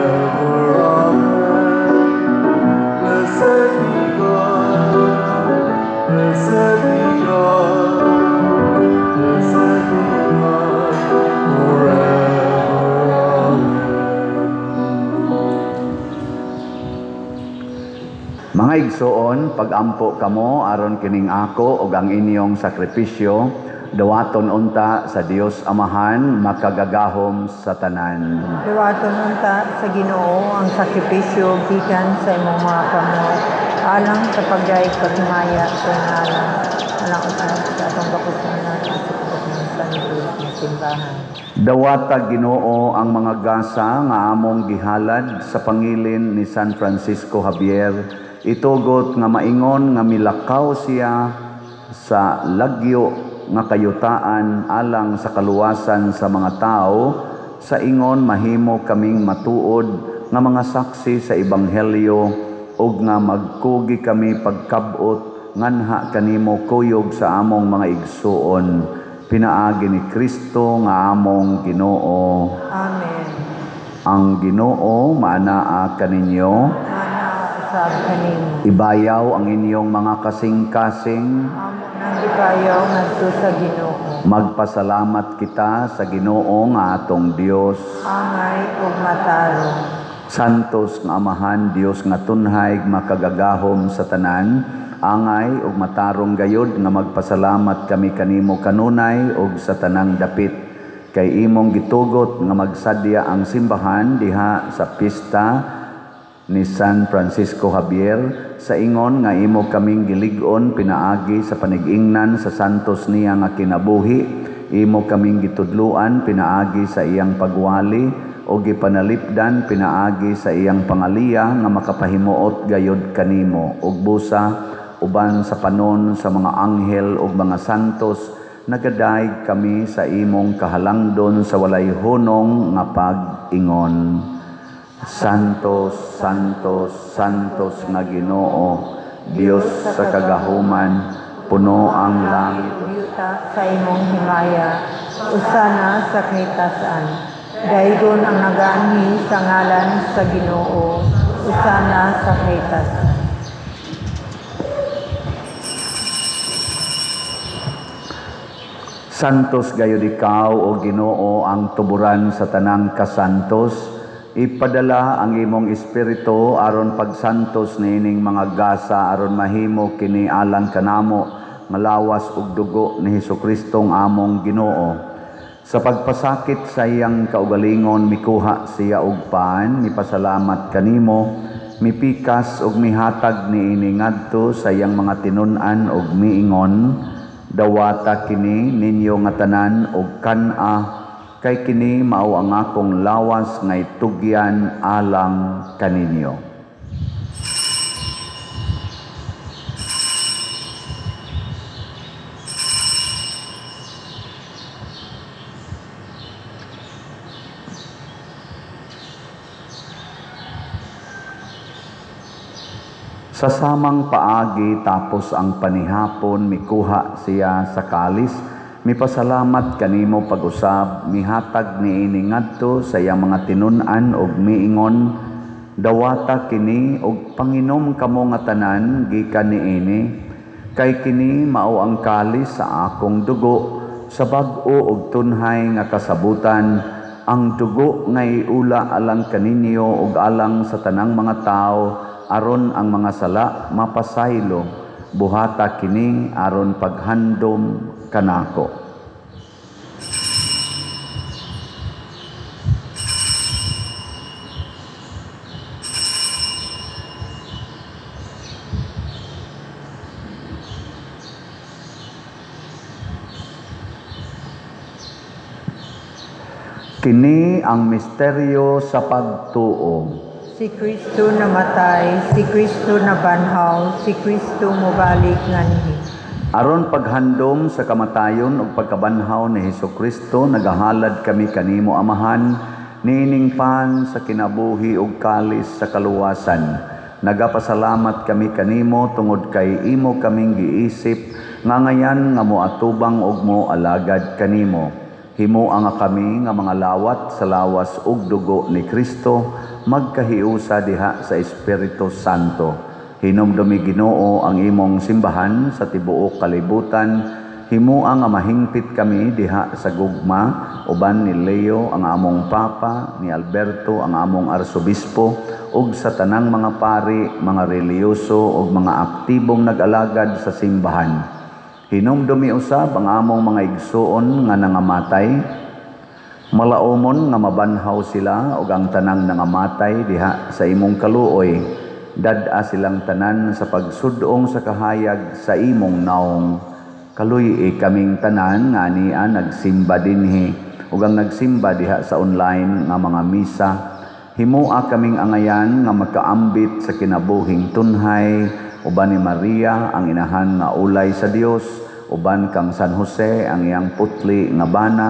Amen. Blessed be God, blessed be God, blessed be God, forever. Amen. Mga igsoon, pagampo kamo aron kining ako ug ang inyong sakripisyo dawaton unta sa Dios Amahan makagagahom sa tanan. Dawaton unta sa Ginoo ang sakripisyo gikan sa imong mga kamot, alang sa pagdayeg paghimaya sa ngalan, alang usab sa atong kapusonan at sa kabuknosan nga simbahan. Dawata Ginoo ang mga gasa nga among gihalad sa pangilin ni San Francisco Javier, itugot nga maingon nga milakaw siya sa lagyo nga kayutaan alang sa kaluwasan sa mga tao, sa ingon mahimo kaming matuod nga mga saksi sa ebanghelyo ug nga magkugi kami pagkabot nganha kanimo kuyog sa among mga igsuon, pinaagi ni Kristo nga among Ginoo. Amen. Ang Ginoo maanaa kaninyo. Maanaa usab kanimo. Ibayaw ang inyong mga kasing-kasing. Amo nang gibayaw ngadto sa Ginoo. Magpasalamat kita sa Ginoo nga atong Dios. Angay ug matarong. Santos nga Amahan, Dios nga tunhay makagagahom sa tanan, angay ug matarong gayod nga magpasalamat kami kanimo kanunay ug sa tanang dapit, kay imong gitugot nga magsadya ang simbahan diha sa pista ni San Francisco Javier, sa ingon nga imo kaming gilig-on pinaagi sa panigingnan sa santos niya nga kinabuhi, imo kaming gitudluan pinaagi sa iyang pagwali o gipanalipdan pinaagi sa iyang pangaliya nga makapahimuot gayod kanimo, ug busa uban sa panon sa mga anghel ug mga santos nagadayeg kami sa imong kahalangdon sa walay hunong nga pag-ingon. Santos, Santos, Santos nga Ginoo, Dios sa kagahuman, puno ang langit ug yuta sa imong himaya, usana sa kahitasan. Daygon ang nagaanhi sa ngalan sa Ginoo, usana sa kahitasan. Santos gayud ikaw, o Ginoo, ang tuburan sa tanang kasantos. Ipadala ang imong espiritu aron pagsantos niining mga gasa aron mahimo kini alang kanamo nga lawas ug dugo ni Hesukristo among Ginoo. Sa pagpasakit sa iyang kaugalingon mikuha siya og pan, mipasalamat kanimo, mipikas ug mihatag niini ngadto sa iyang mga tinun-an ug miingon, dawata kini ninyo nga tanan og kan-a, kay kini mao ang akong lawas nga itugyan alang kaninyo. Sa samang paagi tapos ang panihapon, mikuha siya sa kalis, mipasalamat kanimo pag-usab, mihatag niini ngadto sa iyang mga tinun-an ug miingon, dawata kini ug panginom kamo nga tanan gikan niini, kay kini mao ang kalis sa akong dugo sa bag-o ug tunhay nga kasabutan, ang dugo nga iula alang kaninyo ug alang sa tanang mga tawo aron ang mga sala mapasaylo. Buhata kini aron paghandom kanako. Kini ang misteryo sa pagtuo. Si Kristo namatay, si Kristo nabanhaw, si Kristo mobalik nganhi. Aron paghandom sa kamatayon ug pagkabanhaw ni Hesukristo, nagahalad kami kanimo Amahan, niining pan sa kinabuhi ug kalis sa kaluwasan. Nagapasalamat kami kanimo tungod kay imo kaming giisip nga ngayan nga moatubang ug moalagad kanimo. Himoa nga kami nga mga lawat sa lawas ug dugo ni Kristo, magkahiusa diha sa Espiritu Santo. Hinumdumi Ginoo ang imong simbahan sa tibuok kalibutan. Himoa nga mahingpit kami diha sa gugma uban ni Leo ang among Papa, ni Alberto ang among Arsobispo, ug sa tanang mga pari, mga relihiyoso ug mga aktibong nag-alagad sa simbahan. Hinumdumi usab ang among mga igsuon nga nangamatay, malaumon nga mabanhaw sila ug ang tanang nangamatay diha sa imong kaluoy. Dad-a silang tanan sa pagsudong sa kahayag sa imong naong. Kaluy-i kaming tanan nga ania nagsimba dinhi ug ang nagsimba diha sa online nga mga misa. Himoa kaming angayan nga makaambit sa kinabuhing tunhay uban ni Maria ang inahan nga ulay sa Dios, uban kang San Jose ang iyang putli nga bana,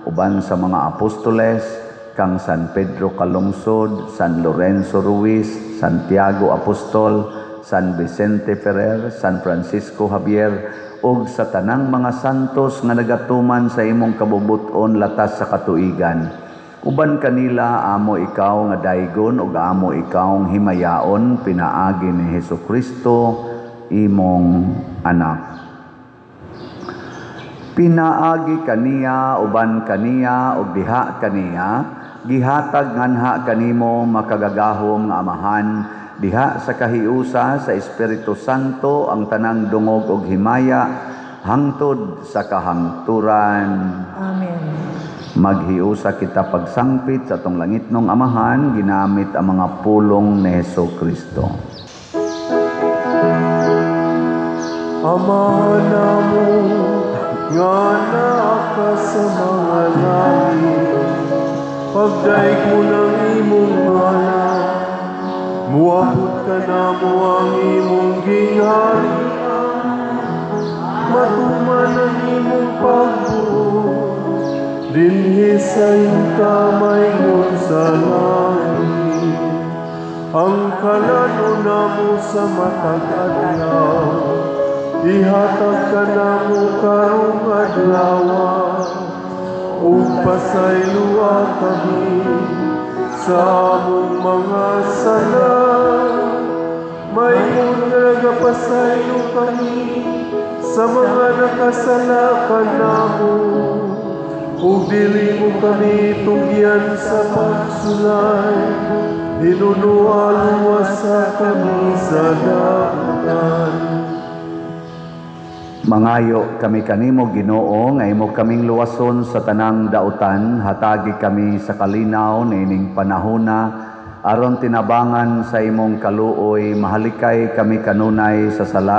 uban sa mga apostoles, kang San Pedro Calungsod, San Lorenzo Ruiz, Santiago Apostol, San Vicente Ferrer, San Francisco Javier, ug sa tanang mga santos nga nagatuman sa imong kabubut-on latas sa katuigan. Uban kanila amo ikaw nga daygon ug amo ikaw himayaon pinaagi ni Hesukristo imong anak. Pinaagi kaniya, uban kaniya, ug diha kaniya, gihatag nganha kanimo makagagahom nga Amahan, diha sa kahiusa sa Espiritu Santo ang tanang dungog ug himaya hangtod sa kahangturan. Amen. Maghiusa kita pagsangpit sa atong langitnong Amahan, ginamit ang mga pulong ni Hesukristo. Amahan namo nga naa ka sa mga langit, pagdaygon ang imong ngalan, muabot ka namo ang imong gingharian, matuman ang imong pagbuot dinhi sa yuta maingon sa langit. Ang kalanon namo sa matag adlaw, ihatag kanamo karong adlaw, Ug pasayloa kami sa among mga sala, maingon nga nagapasaylo kami sa mga nakasala kanamo. Ug dili mo kami tugyan sa pagsulay, hinunoa luwasa kami sa dautan. Mangayo kami kanimo, Ginoo, nga imo kaming luwason sa tanang dautan, hatagi kami sa kalinaw niining panahona aron tinabangan sa imong kaluoy mahalikay kami kanunay sa sala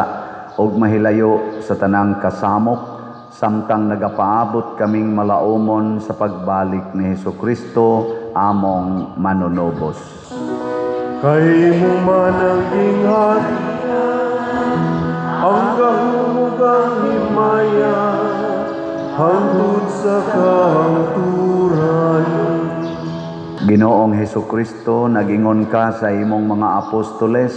ug mahilayo sa tanang kasamok samtang nagapaabot kaming malaumon sa pagbalik ni Hesukristo among manunubos. Kay imo man ang gingharian, ang gahom ug ang himaya, hangtod sa kahangturan. Ginoong Hesukristo, nagingon ka sa imong mga apostoles,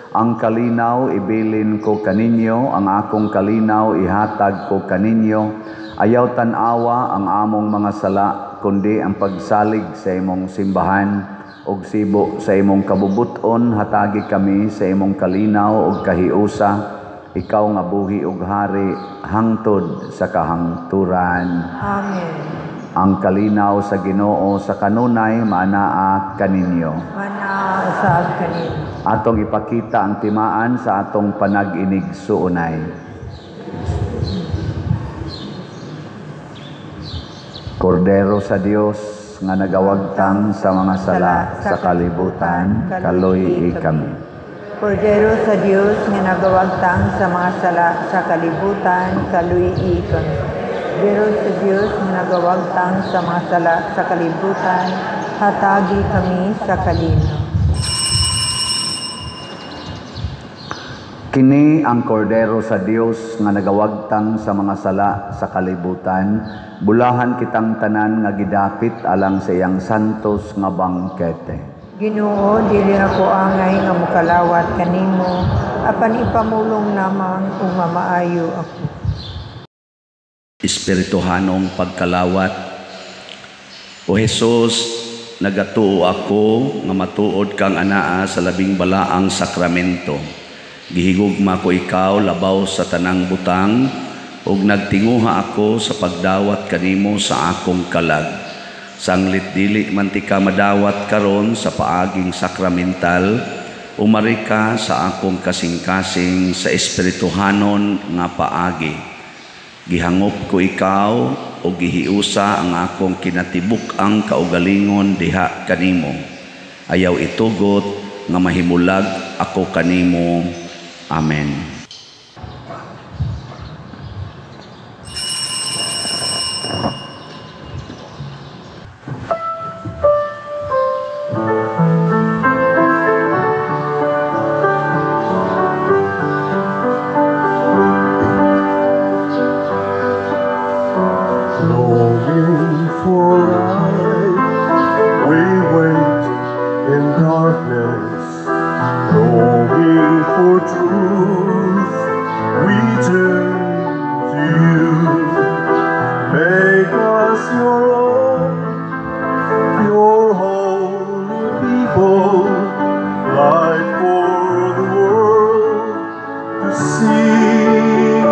ang kalinaw ibilin ko kaninyo, ang akong kalinaw ihatag ko kaninyo. Ayaw tan-awa ang among mga sala, kundi ang pagsalig sa imong simbahan ug sibo sa imong kabubuton, hatagi kami sa imong kalinaw ug kahiusa. Ikaw nga buhi ug hari hangtod sa kahangturan. Amen. Ang kalinaw sa Ginoo sa kanunay maanaa kaninyo. Manaa usab kaninyo. Atong ipakita ang timaan sa atong panag-inig suunay. Kordero sa Dios nga nagawagtang sa mga sala sa kalibutan, kaluy-i kami. Kordero sa Dios nga nagawagtang sa mga sala sa kalibutan, kaluy-i kami. Kordero sa Dios nga nagawagtang sa mga sala sa kalibutan, hatagi kami sa kalinaw. Kini ang kordero sa Dios nga nagawagtang sa mga sala sa kalibutan, bulahan kitang tanan nga gidapit alang sa iyang santos nga bangkete. Ginoo, dili ako angay nga mokalawat kanimo, apan ipamulong lamang ug mamaayo ako. Espirituhanong pagkalawat. O Hesus, nagatuo ako nga matuod kang anaa sa labing balaang sakramento. Gihigugma ko ikaw labaw sa tanang butang, ug nagtinguha ako sa pagdawat kanimo sa akong kalag. Sanglit dili man ti ka madawat karon sa paaging sakramental, umari ka sa akong kasing-kasing sa espirituhanon nga paagi. Gihangop ko ikaw o gihiusa ang akong kinatibuk-ang kaugalingon diha kanimo. Ayaw itugot nga mahimulag ako kanimo. Amen. Longing for light, we wait in darkness. Longing for truth, we turn to you. Make us your own, your holy people, light for the world to see.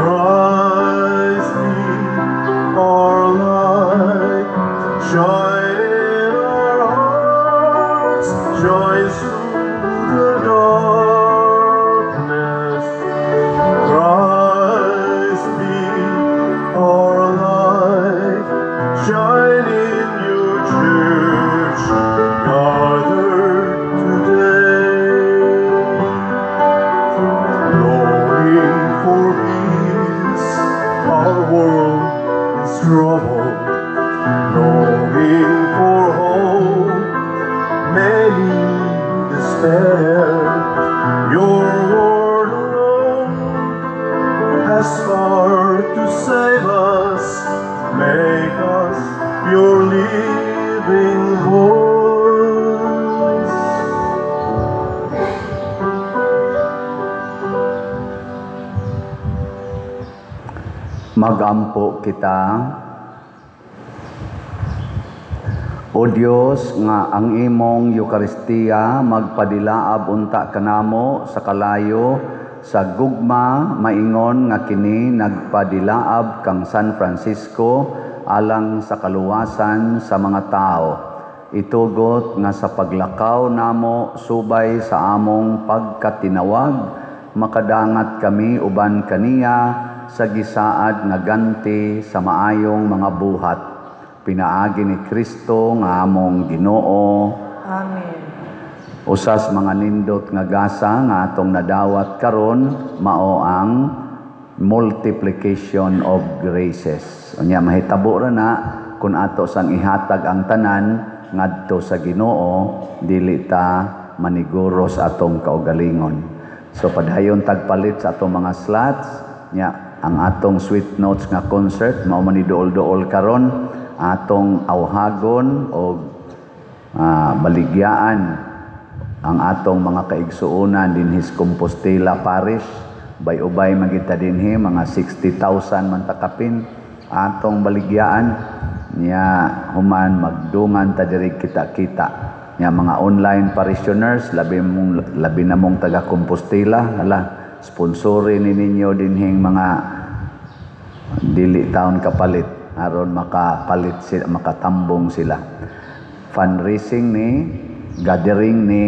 Christ be our light, shine in our hearts, shine through the darkness. Christ be our light, shine in your church, gathered today. Longing for peace, our world is troubled. Longing for hope, many despair. Your word alone has power to save us. Make us your living voice. Magampo kita. O Dios, nga ang imong Eukaristiya magpadilaab unta kanamo sa kalayo sa gugma, maingon nga kini nagpadilaab kang San Francisco alang sa kaluwasan sa mga tao. Itugot nga sa paglakaw namo subay sa among pagkatinawag, makadangat kami uban kaniya sa gisaad nga ganti sa maayong mga buhat. Pinaagi ni Kristo nga among Ginoo. Amen. Usas mga nindot nga gasa nga atong nadawat karon mao ang multiplication of graces. Unya mahitabo ra na kun ato sang ihatag ang tanan ngadto sa Ginoo, dili ta maniguros atong kaugalingon. So padayon tagpalit sa atong mga slots nya ang atong Sweet Notes nga concert mao man ni duol-duol karon, atong awhagon og baligyaan ang atong mga kaigsuonan dinhi sa Compostela Parish. Bay-ubay magita dinhi, mga 60,000 man takapin atong baligyaan nya. Human magdungan ta diri, kita-kita nya mga online parishioners, labi na mong taga Compostela. Hala, sponsori ni ninyo dinhing mga dili taon kapalit aron makapalit sila, makatambong sila. Fundraising ni, gathering ni,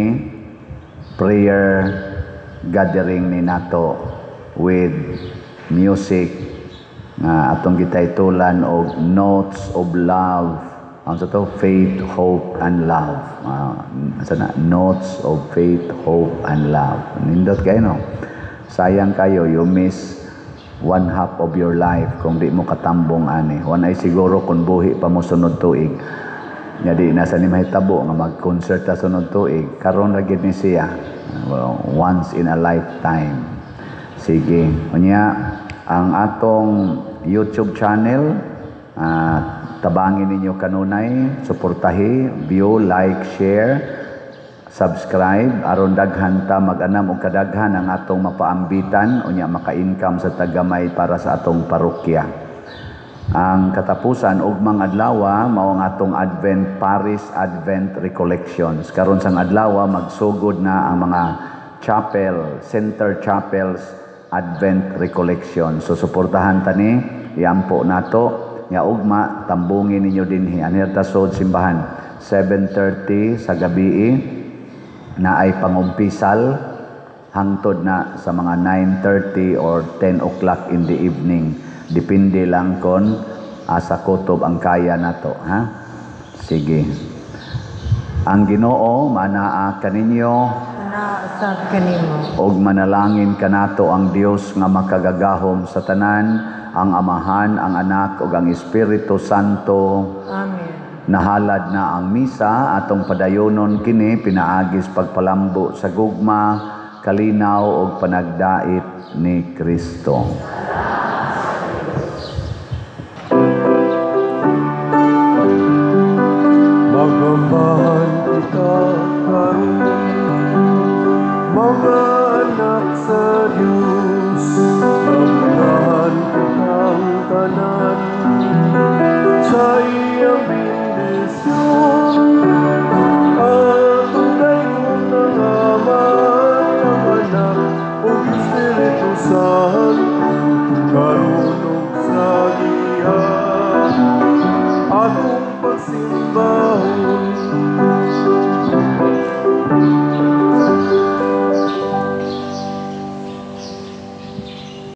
prayer gathering ni nato with music nga atong gitaytulan og Notes of Love. Ang sa to, Faith, Hope and Love. Sa na, Notes of Faith, Hope and Love. Nindot kayo, no? Sayang kayo, you miss one half of your life kung di mo katambong ani. Wan ay siguro kung buhi pa mo sunod tuig. Nya di na sa ni mahitabo nga mag-concert ta sunod tuig. Karon ra gid ni siya. Well, once in a lifetime. Sige. Unya, ang atong YouTube channel, tabangin ninyo kanunay, suportahi, view, like, share, subscribe aron daghan ta mag-anam og kadaghan ang atong mapaambitan, unya maka-income sa tagamay para sa atong parokya. Ang katapusan ugmang adlaw mao ang atong Advent Parish Advent Recollections. Karon sang adlaw magsugod na ang mga chapel, center chapels Advent Recollection. So suportahan ta ni, iampo nato nya ugma tambungin ninyo dinhi anir ta sod simbahan 7:30 sa gabi na ay pangumpisal hangtod na sa mga 9:30 or 10 o'clock in the evening. Depende lang kon asa kutob ang kaya nato, ha? Sige. Ang Ginoo manaa kaninyo. Manaa sad kanimo. Og manalangin kanato ang Dios nga makagagahom sa tanan, ang Amahan, ang Anak ug ang Espiritu Santo. Amen. Nahalad na ang misa, atong padayonon kini pinaagis pagpalambo sa gugma, kalinaw ug panagdait ni Kristo.